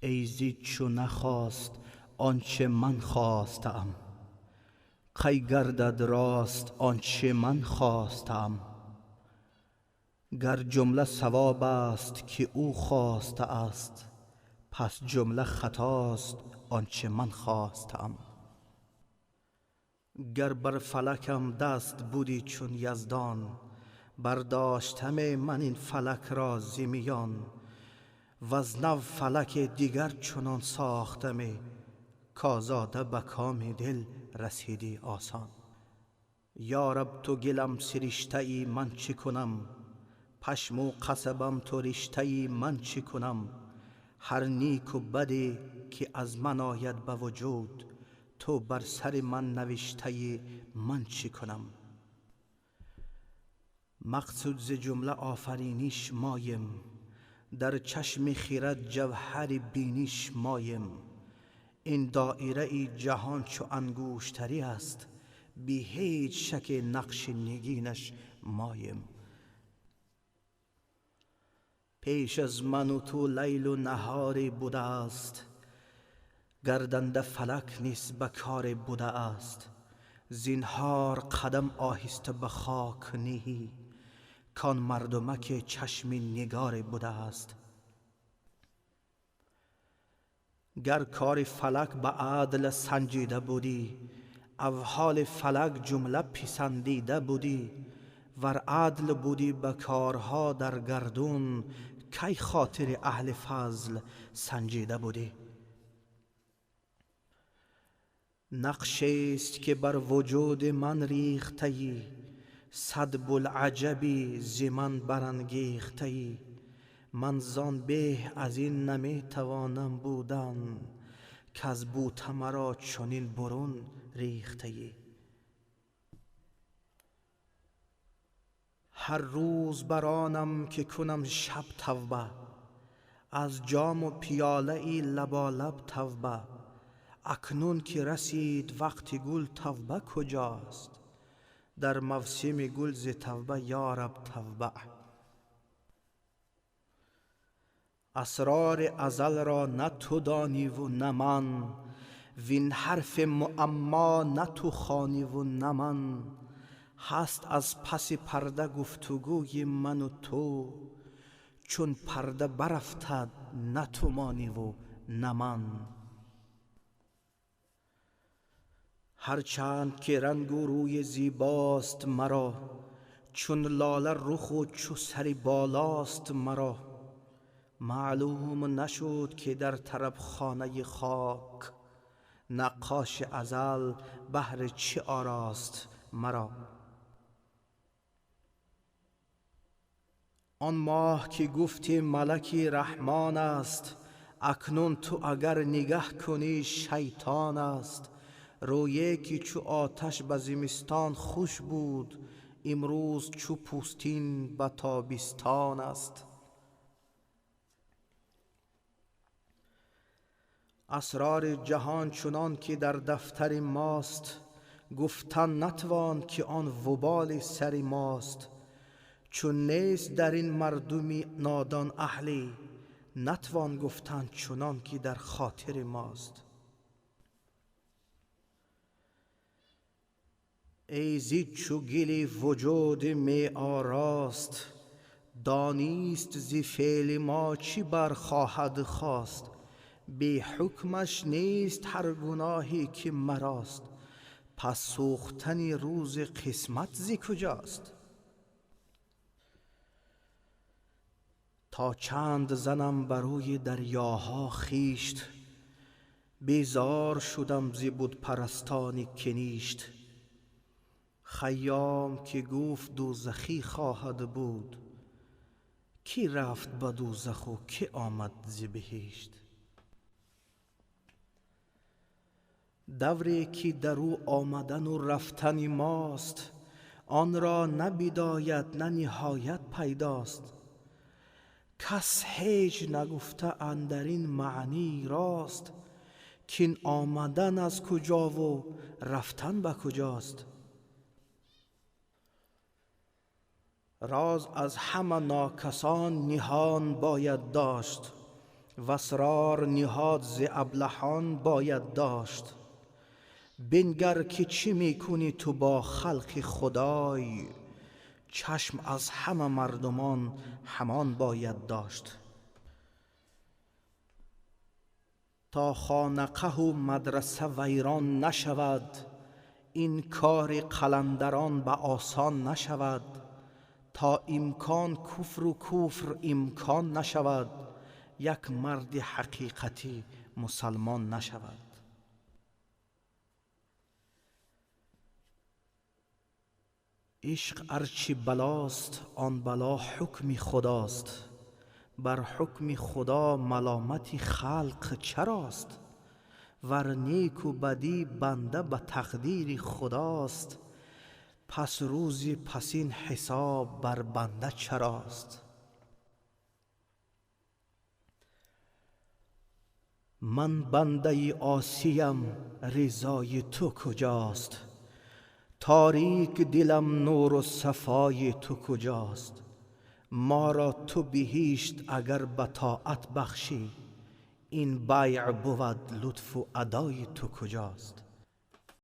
Эй зи чу нахост онче ман хостаам, кай гардад рост онче ман хостаам. Гар ҷумла савоб аст ки ӯ хостааст, пас ҷумла хатост онче ман хостаам. Гар бар фалакам даст буди чун Яздон, бардоштам ман ин фалакро зи миён. Ваз нав фалаки дигар чунон сохтам, козода ба коми дил расидӣ осон. Ё Раб, ту гилам сириштаӣ, ман чӣ кунам? Пашму қасабам ту риштаӣ, ман чӣ кунам? Ҳар неку баде ки аз ман ояд ба вуҷуд, ту бар сари ман навиштаӣ, ман чӣ кунам? Мақсуд зи ҷумла офариниш моем, дар чашми хирад ҷавҳари биниш моем. Ин доираи ҷаҳон чу ангуштарӣ аст, бе ҳеҷ шак нақши нигинаш моем. Пеш аз ману ту лайлу наҳоре будааст, гарданда фалак низ ба коре будааст. Зинҳор қадам оҳиста ба хок ниҳӣ, кон мардумак чашми нигоре будааст. Гар кори фалак ба адл санҷида будӣ, авҳоли фалак ҷумла писандида будӣ. Вар адл будӣ ба корҳо дар гардун, кай хотири аҳли фазл санҷида будӣ. Нақшест ки бар вуҷуди ман рехтаӣ, сад булъаҷабӣ зи ман барангехтаӣ. Ман зон беҳ аз ин наметавонам будан, каз бӯта маро чунин бурун рехтаӣ. Ҳар рӯз бар онам ки кунам шаб тавба, аз ҷому пиёлаи лаболаб тавба. Акнун ки расид вақти гул тавба куҷост? Дар мавсими гул зи тавба ё Раб тавба. Асрори азалро на ту дониву на ман, вин ҳарфи муаммо на ту хониву на ман. Ҳаст аз паси парда гуфтугӯи ману ту, чун парда барафтад на ту мониву на ман. Ҳарчанд ки рангу рӯи зебост маро, чун лола руху чу сари болост маро. Маълум нашуд ки дар тарабхонаи хок, наққоши азал баҳри чӣ орост маро. Он моҳ ки гуфтӣ малаки раҳмон аст, акнун ту агар нигаҳ кунӣ шайтон аст. Рӯе ки чу оташ ба зимистон хуш буд, имрӯз чу пӯстин ба тобистон аст. Асрори ҷаҳон чунон ки дар дафтари мост, гуфтан натвон ки он вуболи сари мост. Чун нест дар ин мардуми нодон аҳлӣ, натвон гуфтан чунон ки дар хотири мост. Эй зи чу гили вуҷуд меорост, донист зи феъли мо чӣ бархоҳад хост. Бе ҳукмаш нест ҳар гуноҳе ки марост, пас сӯхтани рӯзи қисмат зи куҷост? То чанд занам бар рӯи дарёҳо хишт, безор шудам зи бутпарастони киништ. Хайём ки гуфт дӯзахӣ хоҳад буд, кӣ рафт ба дӯзаху кӣ омад зи биҳишт? Давре ки дар ӯ омадану рафтани мост, онро на бидоят на ниҳоят пайдост. Кас ҳеҷ нагуфта андар ин маънӣ рост, кин омадан аз куҷову рафтан ба куҷост. Роз аз ҳама нокасон ниҳон бояд дошт, واسرار نهاد ز ابلهان باید داشت. بنگر که چی میکنی تو با خلق خدای، چشم از همه مردمان همان باید داشت. تا خانقه و مدرسه ویران نشود، این کار قلندران به آسان نشود. تا امکان کفر و کفر امکان نشود، یک مرد حقیقتی مسلمان نشود. عشق ارچی بلاست آن بلا حکم خداست، بر حکم خدا ملامت خلق چراست؟ ور نیک و بدی بنده به تقدیر خداست، پس روزی پسین حساب بر بنده چراست؟ من بنده عاصیم رضای تو کجاست؟ تاریک دلم نور و صفای تو کجاست؟ ما را تو بهشت اگر به طاعت بخشی، این بیع بود لطف و ادای تو کجاست؟